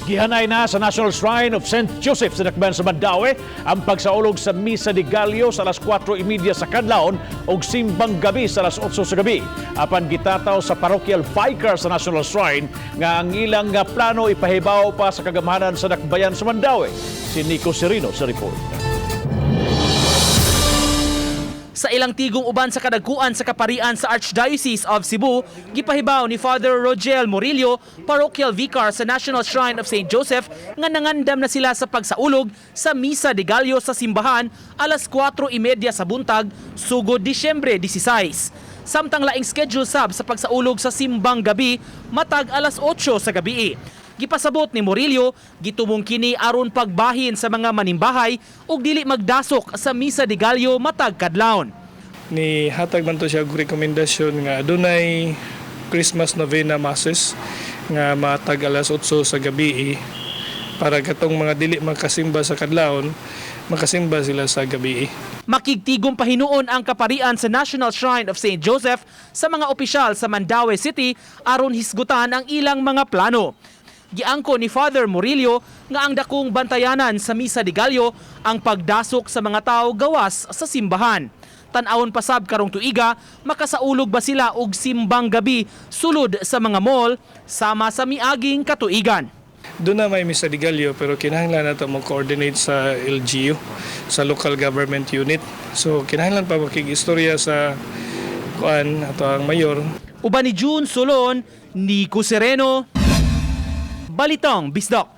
Gihanay na sa National Shrine of St. Joseph sa Dakbayan sa Mandaue ang pagsaulog sa Misa de Gallo sa alas 4:30 sa kadlawon ug simbang gabi sa alas 8 sa gabi. Apan gitataw sa parochial vicar sa National Shrine nga ang ilang nga plano ipahibaw pa sa kagamhanan sa Dakbayan sa Mandaue. Si Nico Serino sa report. Sa ilang tigong uban sa kadagkuan sa kaparian sa Archdiocese of Cebu, gipahibaw ni Father Rogel Murillo, parochial vicar sa National Shrine of St. Joseph, nga nangandam na sila sa pagsaulog sa Misa de Gallo sa simbahan alas 4:30 sa buntag, sugod Disyembre 16. Samtang laing schedule sab sa pagsaulog sa simbang gabi matag alas 8 sa gabi. Gipasabot ni Murillo, gitumong kini aron pagbahin sa mga manimbahay ug dili magdasok sa Misa de Gallo matag kadlawon. Ni hatag man to siya og rekomendasyon nga adunay Christmas novena masses nga matag alas 8 sa gabi para katong mga dili makasimba sa kadlawon, makasimba sila sa gabi. Makigtigom pahinuon ang kaparian sa National Shrine of St. Joseph sa mga opisyal sa Mandaue City aron hisgutan ang ilang mga plano. Giangko ni Father Murillo nga ang dakong bantayanan sa Misa de Gallo ang pagdasok sa mga tao gawas sa simbahan. Tan-awon pasab karong tuiga, makasaulog ba sila og simbang gabi sulod sa mga mall sama sa miaging katuigan? Doon na may Misa de Gallo, pero kinahanglan nato mo coordinate sa LGU, sa local government unit. So kinahanglan pa makig-istorya sa kuan ato ang mayor. Uban ni June Solon, Nico Sereno, Balitang Bisdak.